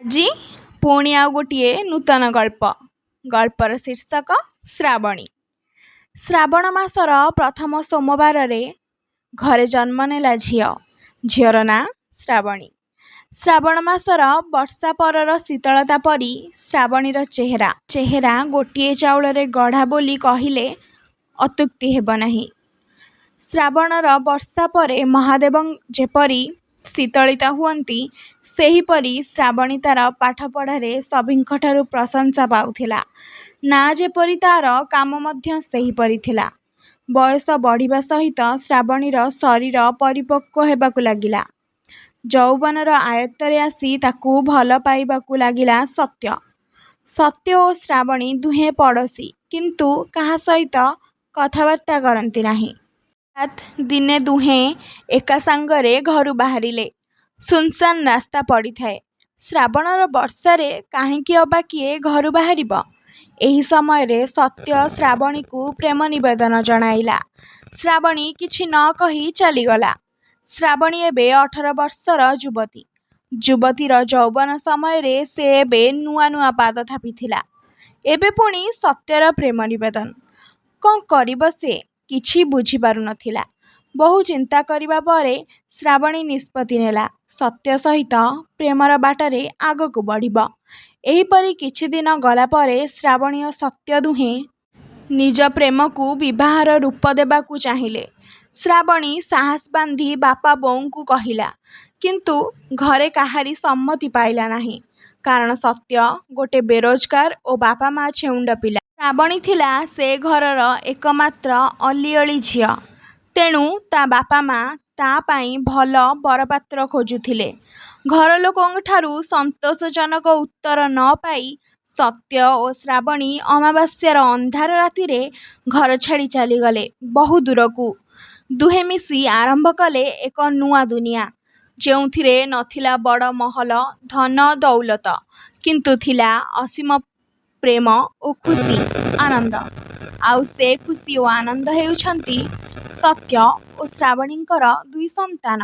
ଆଜି ପୁଣି ଆଉ ଗୋଟିଏ ନୂତନ ଗଳ୍ପ। ଗଳ୍ପର ଶୀର୍ଷକ ଶ୍ରାବଣୀ। ଶ୍ରାବଣ ମାସର ପ୍ରଥମ ସୋମବାରରେ ଘରେ ଜନ୍ମ ନେଲା ଝିଅ। ଝିଅର ନାଁ ଶ୍ରାବଣୀ। ଶ୍ରାବଣ ମାସର ବର୍ଷା ପରର ଶୀତଳତା ପରି ଶ୍ରାବଣୀର ଚେହେରା। ଚେହେରା ଗୋଟିଏ ଚାଉଳରେ ଗଢ଼ା ବୋଲି କହିଲେ ଅତ୍ୟୁକ୍ତି ହେବ ନାହିଁ। ଶ୍ରାବଣର ବର୍ଷା ପରେ ମହାଦେବ ଯେପରି ଶୀତଳିତ ହୁଅନ୍ତି, ସେହିପରି ଶ୍ରାବଣୀ ତା'ର ପାଠପଢ଼ାରେ ସଭିଙ୍କଠାରୁ ପ୍ରଶଂସା ପାଉଥିଲା। ନାଁ ଯେପରି ତା'ର କାମ ମଧ୍ୟ ସେହିପରି ଥିଲା। ବୟସ ବଢ଼ିବା ସହିତ ଶ୍ରାବଣୀର ଶରୀର ପରିପକ୍ୱ ହେବାକୁ ଲାଗିଲା। ଯୌବନର ଆୟତ୍ତରେ ଆସି ତାକୁ ଭଲ ପାଇବାକୁ ଲାଗିଲା ସତ୍ୟ। ସତ୍ୟ ଓ ଶ୍ରାବଣୀ ଦୁହେଁ ପଡ଼ୋଶୀ, କିନ୍ତୁ କାହା ସହିତ କଥାବାର୍ତ୍ତା କରନ୍ତି ନାହିଁ। ହଠାତ୍ ଦିନେ ଦୁହେଁ ଏକା ସାଙ୍ଗରେ ଘରୁ ବାହାରିଲେ। ଶୂନଶାନ୍ ରାସ୍ତା ପଡ଼ିଥାଏ। ଶ୍ରାବଣର ବର୍ଷାରେ କାହିଁକି ଅବା କିଏ ଘରୁ ବାହାରିବ? ଏହି ସମୟରେ ସତ୍ୟ ଶ୍ରାବଣୀକୁ ପ୍ରେମ ନିବେଦନ ଜଣାଇଲା। ଶ୍ରାବଣୀ କିଛି ନ କହି ଚାଲିଗଲା। ଶ୍ରାବଣୀ ଏବେ 18 ବର୍ଷର ଯୁବତୀ। ଯୁବତୀର ଯୌବନ ସମୟରେ ସେ ଏବେ ନୂଆ ନୂଆ ପାଦ ଥାପିଥିଲା। ଏବେ ପୁଣି ସତ୍ୟର ପ୍ରେମ ନିବେଦନ। କ'ଣ କରିବ ସେ କିଛି ବୁଝିପାରୁ ନ ଥିଲା। ବହୁ ଚିନ୍ତା କରିବା ପରେ ଶ୍ରାବଣୀ ନିଷ୍ପତ୍ତି ନେଲା ସତ୍ୟ ସହିତ ପ୍ରେମର ବାଟରେ ଆଗକୁ ବଢ଼ିବ। ଏହିପରି କିଛିଦିନ ଗଲା ପରେ ଶ୍ରାବଣୀ ଓ ସତ୍ୟ ଦୁହେଁ ନିଜ ପ୍ରେମକୁ ବିବାହର ରୂପ ଦେବାକୁ ଚାହିଁଲେ। ଶ୍ରାବଣୀ ସାହସ ବାନ୍ଧି ବାପା ବୋଉଙ୍କୁ କହିଲା। କିନ୍ତୁ ଘରେ କାହାରି ସମ୍ମତି ପାଇଲା ନାହିଁ। କାରଣ ସତ୍ୟ ଗୋଟେ ବେରୋଜଗାର ଓ ବାପା ମା ଛେଉଣ୍ଡ ପିଲା। ଶ୍ରାବଣୀ ଥିଲା ସେ ଘରର ଏକମାତ୍ର ଅଲିଅଳି ଝିଅ। ତେଣୁ ତା' ବାପା ମା ତା' ପାଇଁ ଭଲ ବରପାତ୍ର ଖୋଜୁଥିଲେ। ଘର ଲୋକଙ୍କଠାରୁ ସନ୍ତୋଷଜନକ ଉତ୍ତର ନ ପାଇ ସତ୍ୟ ଓ ଶ୍ରାବଣୀ ଅମାବାସ୍ୟାର ଅନ୍ଧାର ରାତିରେ ଘର ଛାଡ଼ି ଚାଲିଗଲେ ବହୁ ଦୂରକୁ। ଦୁହେଁ ମିଶି ଆରମ୍ଭ କଲେ ଏକ ନୂଆ ଦୁନିଆ, ଯେଉଁଥିରେ ନ ଥିଲା ବଡ଼ ମହଲ, ଧନ ଦଉଲତ, କିନ୍ତୁ ଥିଲା ଅସୀମ ପ୍ରେମ ଓ ଖୁସି, ଆନନ୍ଦ। ଆଉ ସେ ଖୁସି ଓ ଆନନ୍ଦ ହେଉଛନ୍ତି ସତ୍ୟ ଓ ଶ୍ରାବଣୀଙ୍କର ଦୁଇ ସନ୍ତାନ।